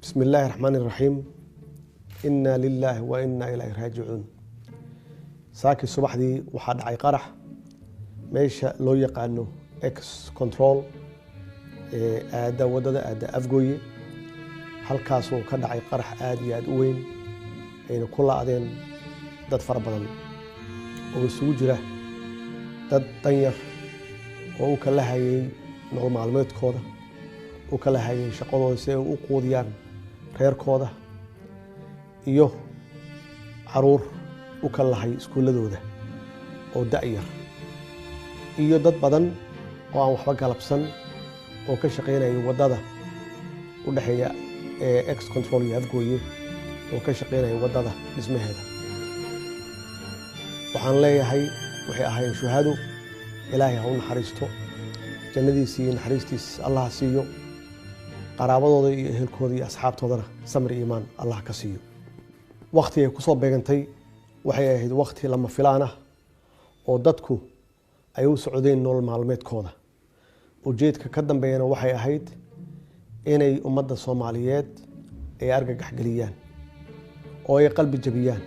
Bismi illaahi raxmaani raxiim. Inna lilaahi wa inna ilayhi raajicuun. Saakii subaxdii waxaa dhacay qarax meesha loo yaqaano Ex Control ee aada wadada aada Afgooye, halkaasoo ka dhacay qarax aada iyo aada u weyn, ayna ku la-deen dad fara badan oo isugu jira dad danyar oo u kala hayay nolol maalmeedkooda, u kala hayay shaqadooda si ay u quudiyaan reerkooda, iyo caruur u kala lahay iskuulladooda oo da-yar, iyo dad badan oo aan waxba galabsan oo ka shaqaynaya waddada u dhexeeya ee Ex Control iyo Afgooye, oo ka shaqaynaya waddada dhismaheeda. Waxaan leeyahay waxay ahaayeen shuhado. Ilaahay ha u naxariisto, jannadiisi iyo naxariistiis Allah siiyo, qaraabadooda iyo ehelkooda iyo asxaabtoodana samir iimaan Allah ka siiyo. Wakti ay kusoo beegantay waxay ahayd wakti lama filaan ah oo dadku ay u socdeen nolol maalmeedkooda. Ujeedka ka dambeeyana waxay ahayd inay ummadda Soomaaliyeed ay argagax geliyaan oo ay qalbi jabiyaan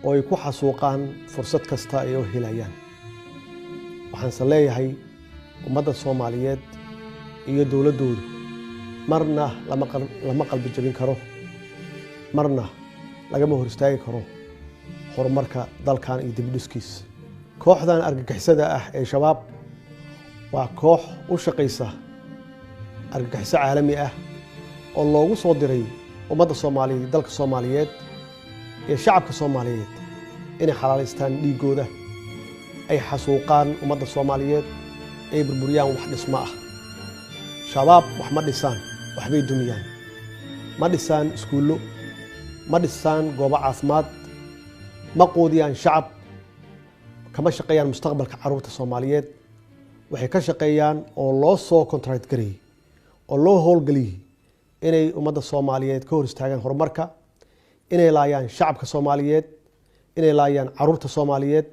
oo ay ku xasuuqaan fursad kasta ay u helayaan. Waxaanse leeyahay ummadda Soomaaliyeed iyo dowladdoodu marna lama qalbi jabin karo, marna lagama hor istaagi karo horumarka dalkan iyo dibidhiskiis. Kooxdan argagixisada ah ee Shabaab waa koox u shaqaysa argagixiso caalami ah oo loogu soo diray ummadda Soomaaliyeed, dalka Soomaaliyeed iyo shacabka Soomaaliyeed inay xalaalaystaan dhiiggooda, ay xasuuqaan ummadda Soomaaliyeed, ay burburiyaan wax dhismo ah. Shabaab wax ma dhisaan, waxbay dumiyaan. Ma dhisaan iskuullo, ma dhisaan goobo caafimaad, ma quudiyaan shacab, kama shaqeeyaan mustaqbalka carruurta Soomaaliyeed. Waxay ka shaqeeyaan oo loo soo contract gareeyey oo loo howlgeliyey inay ummadda Soomaaliyeed ka hor istaagaan horumarka, inay laayaan shacabka Soomaaliyeed, inay laayaan carruurta Soomaaliyeed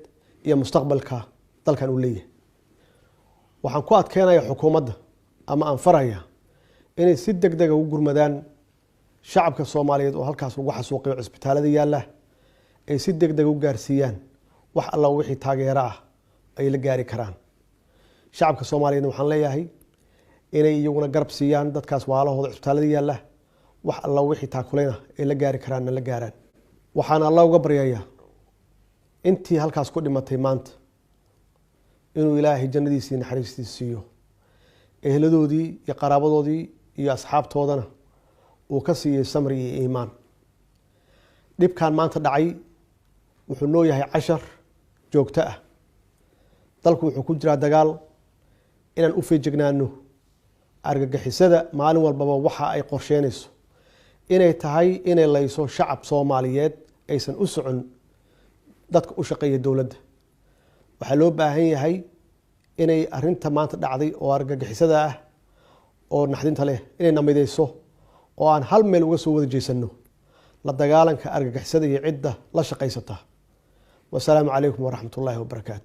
iyo mustaqbalka dalkan uu leeyahay. Waxaan ku adkeynaya xukuumadda ama aan faraya inay si deg dega ugu gurmadaan shacabka Soomaaliyeed oo halkaas lagu xasuuqayo cisbitaalada yaalla, ay si deg dega u gaarsiiyaan wax alla wixii taageero ah ay la gaari karaan. Shacabka Soomaaliyeedna waxaan leeyahay inay iyaguna garab siiyaan dadkaas waalahooda cisbitaalada yaalla, wax alla wixii taakuleyna ay la gaari karaanna la gaaraan. Waxaan Alla uga baryayaa intii halkaas ku dhimatay maanta inuu Ilaahay jannadiisii naxariistiisa siiyo, eheladoodii iyo qaraabadoodii iyo asxaabtoodana uu ka siiyey samri iyo iimaan. Dhibkan maanta dhacay wuxuu noo yahay cashar joogto ah. Dalku wuxuu ku jiraa dagaal, inaan u feejignaano argagixisada maalin walbaba waxa ay qorsheynayso inay tahay inay layso shacab Soomaaliyeed, aysan u socon dadka u shaqeeya dowladda. Waxaa loo baahan yahay inay arrinta maanta dhacday oo argagixisada ah oo naxdinta leh inay namideyso oo aan hal meel uga soo wada jeesano la dagaalanka argagixisada iyo cidda la shaqaysata. Wasalaamu calaykum waraxmat ullaahi wabarakaatu.